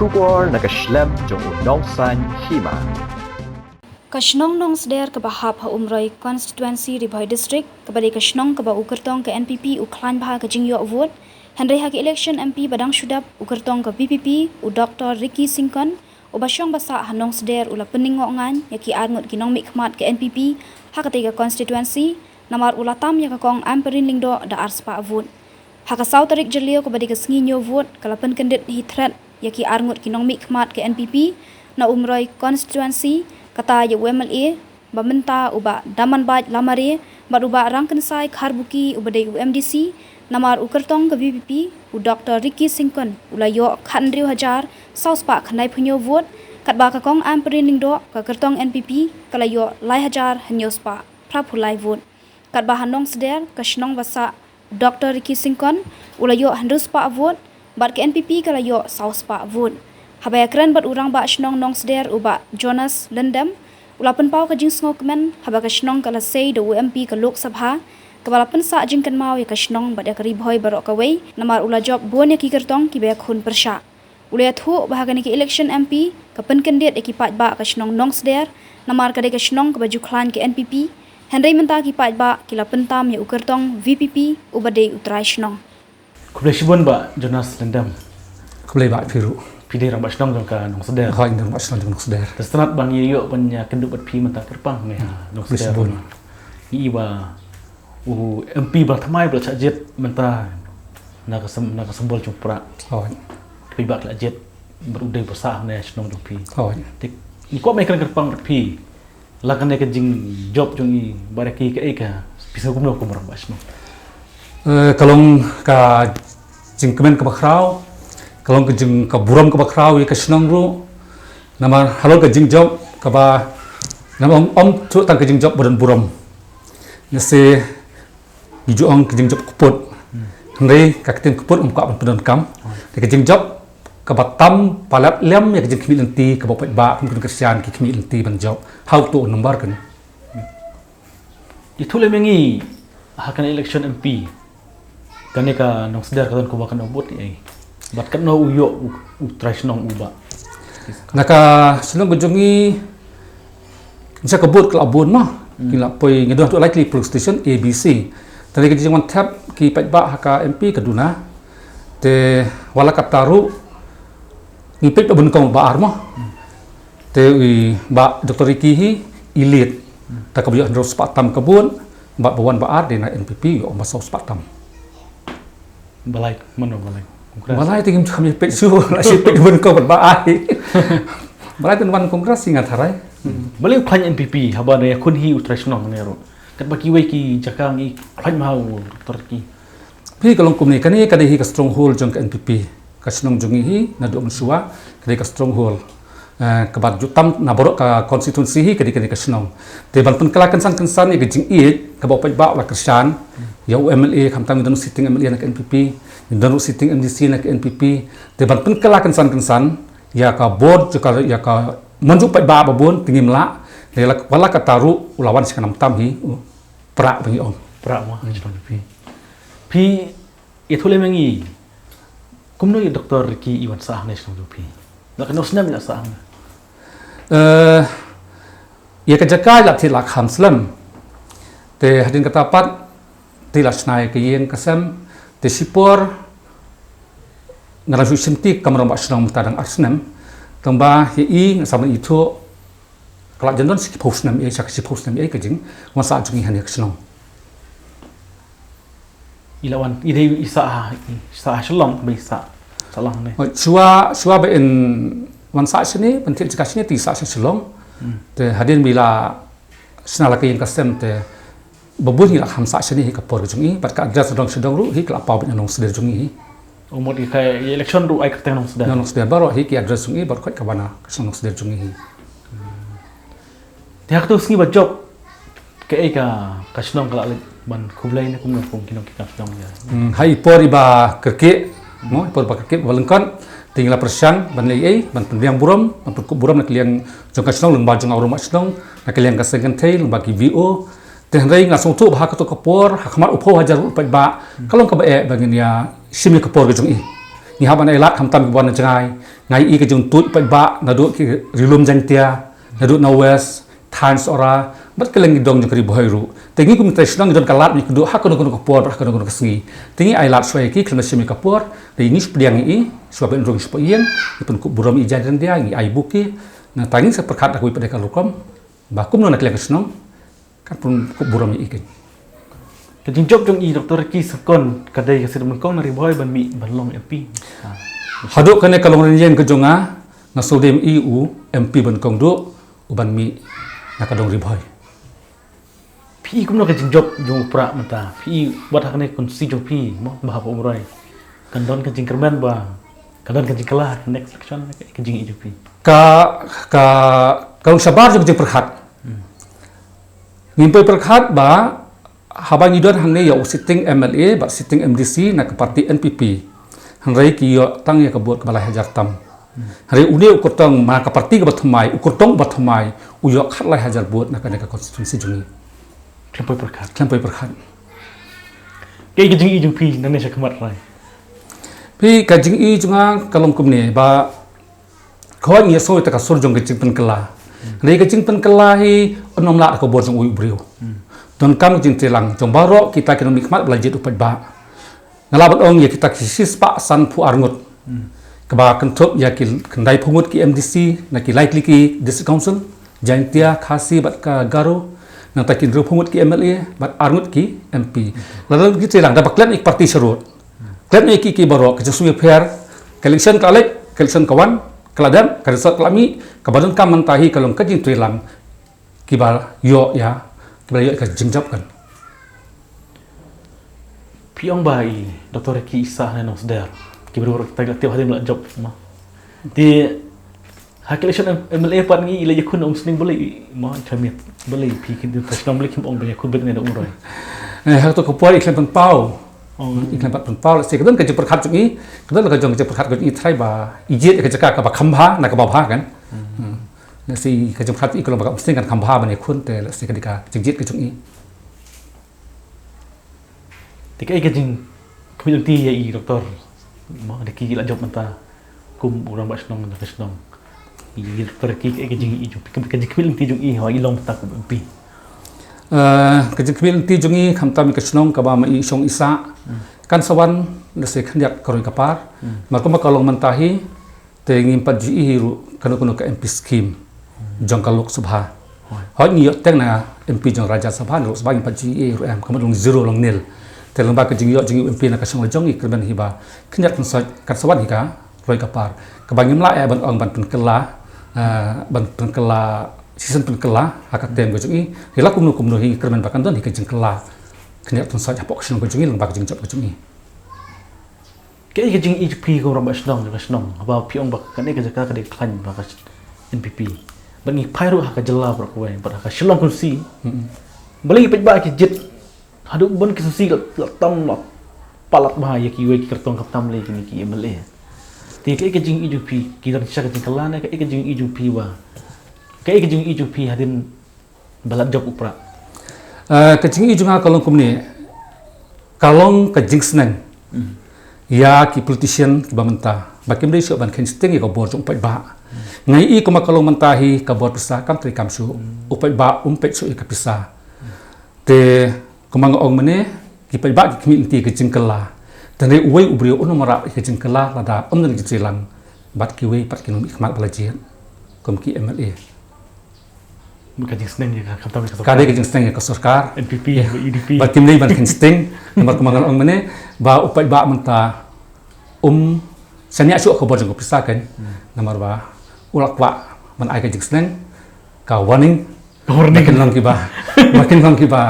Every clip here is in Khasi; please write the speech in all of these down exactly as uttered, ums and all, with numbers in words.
Khubor na ka shlem jong u Nongsaiñ Hima. Ka shnong Nongsder kaba hap ha Umroi Constituency, Ri Bhoi District, kaba dei ka shnong kaba u kyrtong ka N P P u khlaiñ bha ka jingïoh vote, hynrei ha ka election M P ba dang shu dep, u kyrtong ka V P P, u Doktor Ricky Syngkon, uba shong ba sah ha Nongsder, u la pynlyngngoh ngan ïa ki arngut ki nongmihkhmat ka N P P ha katei ka constituency, namar u la tam ïa ka Kong Ampareen Lyngdoh da ar spah vote. Ha ka saw tarik Jylliew, kaba dei ka sngi ñiew vote, ka la pynkyndit hi thret ïa ki arngut ki nongmihkhmat ka N P P na Umroi Constituency, kata ïa u M L A ba mynta, u Bah Damanbait Lamare, bad u Bah Rangkynsai Kharbuki, uba dei u M D C, namar u kyrtong ka V P P, u Doktor Ricky Syngkon, u la ïoh khathynriew hajar saw spah khyndaiphew hynñiew vote, katba ka Kong Ampareen Lyngdoh, ka kyrtong N P P, ka la ïoh lai hajar hynñiew spah phraphew lai vote. Katba ha Nongsder, ka shnong ba sah Doktor Ricky Syngkon, u la ïoh hynriew spah vote, bad ka N P P ka la ïoh saw spah vote. Haba ïakren bad u Rangbah Shnong Nongsder, u Bah Jonas Lyndem, u la pynpaw ka jingsngewkmen haba ka shnong ka la sei da u M P ka Lok Sabha, kaba la pynsah jingkynmaw ïa ka shnong bad ïa ka Ri Bhoi baroh kawei, namar u la jop bun ïa ki kyrtong kiba ïakhun pyrshah. U la ïathuh ba ha kane ka election M P, ka pynkyndit ïa ki paidbah ka shnong Nongsder, namar ka dei ka shnong kaba ju khlaiñ ka N P P, hynrei mynta ki paidbah ki la pyntam ïa u kyrtong V P P, uba dei u trai shnong. Khublei shibun Bah Jonas Lyndem. Khublei Bah, phi ruh. Phi dei Rangbah Shnong jong ka Nongsder. Hooid, Rangbah Shnong jong Nongsder. Te sngewtynnat ba ngi ïoh ban ïakynduh bad phi mynta kyrpang ne ha Nongsder. Khublei shibun. Ngi i ba u M P ba thymmai ba la shah jied mynta na ka sym-, na ka symbol jong u prah. Hooid. Phi ba la jied bad u dei ba sah ne shnong jong phi. Hooid. Te ngi kwah ban ïakren kyrpang bad phi. La kane ka jingjop jong i, ba da ki kaei ka pisa kumno kum Rangbah Shnong? Eh, ka long ka jingkmen kaba khraw, ka long ka jing, ka burom kaba khraw ïa ka shnong ruh. Namar halor ka jingjop kaba, namar ym, ym tang ka jingjop ba don burom. Ngi sa Ngi ju ong ka jingjop kput. Hmm. Hynrei ka ktien kput ym kwah ban pyndonkam. Hmm. Te ka jingjop kaba tam palat lem ïa ka jingkhmih lynti kaba u paidbah kum ki Khristan ki khmih lynti ban jop. Hato u number kane. Ïathuh lem ïa ngi ha kane election M P. Kane ka Nongsder ka don kumba kane u booth ïa i. Bad katno u ïoh u, u trai shnong u Bah. Na ka shnong ka jong i, ngi sha ka booth ka la bun mo. Hmm. Ki la poi, ngi don tu lai ki polling station A B C. Te ka jingwan thep ki paidbah ha ka M P ka duna. Te wat la katta ruh ngi peit ba bun kong ba ar mo. Hmm. Te i Bah Doktor Ricky hi i lead. Hmm. Te kaba ïoh hynriew spah tam ka booth, bad ba wan ba ar dei na N P P ïoh ba saw spah tam. Balei, mano balei? Congress. Balei te ngim ju kham ïa peit shuh, la shu peit bun kong bad ba ai. Balei te wan Congress hi nga tharai. Hmm. Balei u khlaiñ N P P, haba da ïakhun hi u trai shnong ne ruh. Katba kiwei ki jaka ngi khlaiñ ma u Doktor Ricky. Phi ka long kumne, kane ka dei hi ka stronghold jong ka N P P. Ka shnong jong ngi hi, naduh mynshuwa, ka dei ka stronghold. Eh, kaba ju tam na baroh ka constituency hi, ka dei, ka dei ka shnong. Te ban pynkylla kynsan kynsan ïa ka jingïeit kaba u paidbah u la kyrshan ïa u M L A, khamtam ngi don sitting M L A na ka N P P, ngi don sitting M D C na ka N P P. Te ban pynkylla kynsan kynsan ïa ka bor, ïa ka, ïa ka mon jong u paidbah ba bun, te ngim lah. Te la, wat la katta ruh u la wan sha ka nam tam hi u prah ba ngi ong. Prah mo. Hmm. Phi, phi Ïathuh lem ïa ngi, kumno ïa Doktor Ricky i wan sah hangne shnong jong phi? La katno snem i la sah hangne? Eh, ïa ka jaka i la thied la kham slem. Te hadien kata pat te i la shna ïa ka ïing ka sem. Te shipor nga dang shu shim ti kam rangbah shnong mynta dang ar snem. Tangba ïa i nga sa ban ithuh ka la jan don shiphew snem ïa, sha ka shiphew snem ïa ka jingwan sah jong i hangne ha ka shnong. I la wan, i dei i sah ha, i sah ha Shillong, ba i sah, sah lang ne. Oh, shuwa, shuwa ba in wan sah shane, ban thied jaka shane, te i sah sha Shillong. Hmm. Te hadien ba i la shna la ka ïing ka sem te, ba bun ngi la kham sah shane hi ka por ka jong i, bad ka address dong sha dong ruh hi ka la paw beit na Nongsder jong i hi. Oh, mut i ka election ruh ai kyrteng Nongsder. Na Nongsder baroh hi ki address jong i, baroh khoit ka bana ka shnong Nongsder jong i hi. Te ha kato sngi ba jop, kaei ka, ka shnong ka la leit ban khublei ne kumno kum ki nongkitkam shnong ïa. Hmm, ha i por iba kyrkieh, mo, i por ba kyrkieh ba lyngkot, te ngi la pyrshang ban leh ei, ban pynbiang burom, ban pynkup burom na ka liang jong ka shnong, lyngba jong u rangbah shnong, na ka liang ka seng kynthei, lyngba ki V O. Te hynrei nga sngewthuh ba ha kato ka por, ha khmat u phew hajar u paidbah, ka long kaba eh ba ngin ïa shim ïa ka por ka jong i. Ngi hap ban ai lad khamtam ki bor na jngai. Nga ïohi ka jingtuid paidbah naduh ki ri lum Jaintia, naduh na West, Thain Sohra, bad kylleng ki dong jong ka Ri Bhoi ruh. Te ngi kum ki trai shnong ngi don ka lad ban ïakynduh ha kano kano ka por bad ha kano kano ka sngi. Te ngi ai lad shuwa ïa ki khlem da shim ïa ka por. Te ngi shu pdiang ïa i, shuwa ban rung shuwa ïeng, ngi pynkup burom ïa i jaiñdia, ngi ai buki. Nangta ngin sa pyrkhat da kawei pat de ka rukom ba kumno na ka liang ka shnong kan pynkup burom ïa i kein. Ka jingjop jong i Doctor Ricky Syngkon ka dei ka sdang nyngkong na Ri Bhoi ban mih ban long M P. Ha. Haduh kane ka longrynieng ka jong nga, nga sngewdei ïa u M P ba nyngkong duh u ban mih na ka dong Ri Bhoi. Phi i kumno ka jingjop jong u Prah mynta? Phi i wat ha kane ka constituency jong phi mo, ba ha Umroi, kan don ka jingkyrmen ba kan don ka jingkylla ha ka next election, ka jing-i jong phi? Ka, ka, ka long shabar jong ka jingpyrkhat. Hmm. Ngim poi pyrkhat ba haba ngi don hangne ïa u sitting M L A bad sitting M D C na ka party N P P, hynrei ki ïoh tang ïa ka vote kaba lai hajar tam. Hmm. Hynrei une u kyrtong, ma ka party kaba thymmai, u kyrtong uba thymmai u ïoh khatlai hajar vote na kane ka constituency jong ngi. Khlem poi pyrkhat. Khlem poi pyrkhat. Kaei ka jing-i jong phi nangne sha khmat rai? Phi, ka jing-i jong nga ka long kumne ba, ka hoi ngi ïa sngewthuh ka sur jong ka jingpynkylla. Hmm. Hynrei ka jingpynkylla hi ym lah da ka bor jong uwei u briew. Hmm. Donkam ka jingtreilang jong baroh kita ki nongmihkhmat ba la jied u paidbah. Nga lah ban ong ïa kita ki shispah sanphew ar ngut. Hmm. Kaba kynthup ïa ki khyndai phew ngut ki M D C na ki lai tylli ki District Council, Jaintia, Khasi bad ka Garo, nangta ki hynriew phew ngut ki M L A bad ar ngut ki M P. Hmm. Lada ki treilang da ba klet ïa ki party sharud. Klet ïa ki, ki baroh, ka jingsngewpher, ka election ka la leit, ka election ka wan, ka la dep, ka result ka la mih, kaba donkam mynta hi ka long ka jingtreilang kiba ïoh ïa, kiba ïoh ïa ka jingjop kan. Phi ong ba i Doctor Ricky i sah na Nongsder, ki briew baroh kita ki la tip hadien ba la jop mo. Te ha ka election M-, M L A pat ngi i la ïakhun na Umsning, balei mo, i khlem ïa, balei phi ki dei trai shnong, balei kim ong ban ïakhun beit na Umroi? Eh, ha kato ka por i khlem pynpaw. Oh. I khlem pat pynpaw, lehse ka don ka jingpyrkhat jong i, ka don ka jong ka jingpyrkhat jong i trai ba i jied ïa ka jaka kaba kham bha na kaba bha kan. Hmm. Hmm. Lehse ka jingpyrkhat i ka long ba ka Umsning kan kham bha ban ïakhun, te lehse ka dei ka jingjied ka jong i. Te kaei ka jingkhmih lynti ïa i Doctor, mo, da ki la jop mynta kum u rangbah shnong jong ka shnong? I Doctor Ricky, kaei ka jing-i jong phi, ka jingkhmih lynti jong i haba i long mynta kum M P? Eh, ka jingkhmih lynti jong i khamtam ïa ka shnong kaba ma i shong i sah, hmm, kan sa wan lehse khyndiat ka roi ka par. Hmm. Namar kumba ka long mynta hi, te ngim pat ju ïohi hi ruh kano kano ka M P scheme jong ka Lok Sabha. Hooid. Hooid, ngi ïoh teng na M P jong Rajya Sabha, na Lok Sabha ngim pat ju ïohi hi ruh em, ka mut long zero, long nil. Te lyngba ka jingïoh jong i M P na ka shnong la jong i, kyrmen hi ba khyndiat khynsoit kan sa wan hi ka roi ka par. Kaba ngim lah eh ban ong ban pynkylla, eh, ban pynkylla, shisien pynkylla ha ka term ka jong i. Hynrei la kumno kumno hi kyrmen ba kan don hi ka jingkylla khyndiat khynsoit hapoh ka shnong ka jong i lyngba ka jingjop ka jong i. Kaei ka jing-i jong phi kum rangbah shnong jong ka shnong, haba phi ong ba kane ka jaka ka dei khlaiñ ba ka N P P, bad ngi phai ruh ha ka jylla baroh kawei, bad ha ka Shillong Constituency. Mm-mm. Balei ki paidbah ki jied haduh bun ki constituency, la, la tam, la palat bha ïa kiwei ki kyrtong, khamtam lei kine ki M L A? Te kaei ka jing-i jong phi, ki don shisha ka jingkylla ne kaei ka jing-i jong phi ba, kaei ka jing-i jong phi hadien ba la jop u Prah? Eh, ka jing-i jong nga ka long kumne, ka long ka jingsneng, hmm, ïa ki politician kiba mynta ba kim dei shuh ban kheiñ sting ïa ka bor jong u paidbah. Hmm. Nga ïohi kumba ka long mynta hi ka bor pisa kam trei kam shuh. Hmm. U paidbah um peit shuh ïa ka pisa. Hmm. Te kumba nga ong mynne, ki paidbah ki khmih lynti ïa ka jingkylla. Te hynrei uwei u briew un ym wanrah ïa ka jingkylla lada ym don ka jingtreilang bad kiwei pat ki nongmihkhmat ba la jied kum ki M L A. Ka dei ka jingsneng ïa ka, khamtam ïa ka sorkar. Ka dei ka jingsneng ïa ka sorkar. N P P, ïa, U D P. Bad kim dei ban kheiñ sting, namar kumba nga la ong mynne, ba u paidbah mynta um shaniah shuh ha ka bor jong ka pisa kan. Hmm. Namar ba u la kwah ban ai ka jingsneng, ka warning. Ka warning. Ba kin long kiba, ba kin long kiba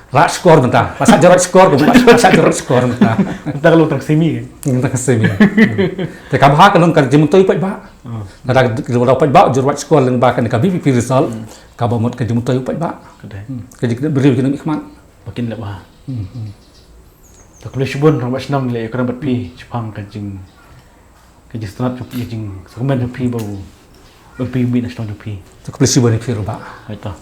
rah shkor mynta. La sah jyrwat shkor, kumba la sah jyrwat shkor mynta. Mynta ka long tang semi. Mynta ka semi. Hmm. Te kaba bha ka long ka jingmyntoi u paidbah. Hmm. Lada ka, lada u paidbah u jyrwat shkor lyngba kane ka V P P result, hmm, kaba mut ka jingmyntoi u paidbah. Ka dei. Hmm. Ka jingkynduh briew ki nongmihkhmat ba kin leh bha. Hmm, hmm. Te khublei shibun rangbah shnong, ngi la ïakren bad phi shaphang ka jing, ka jingsngewtynnat jong phi, ka jingsngewkmen jong phi ba u M P u mih na shnong jong phi. Te khublei shibun ïa phi ruh bah. Hooid to.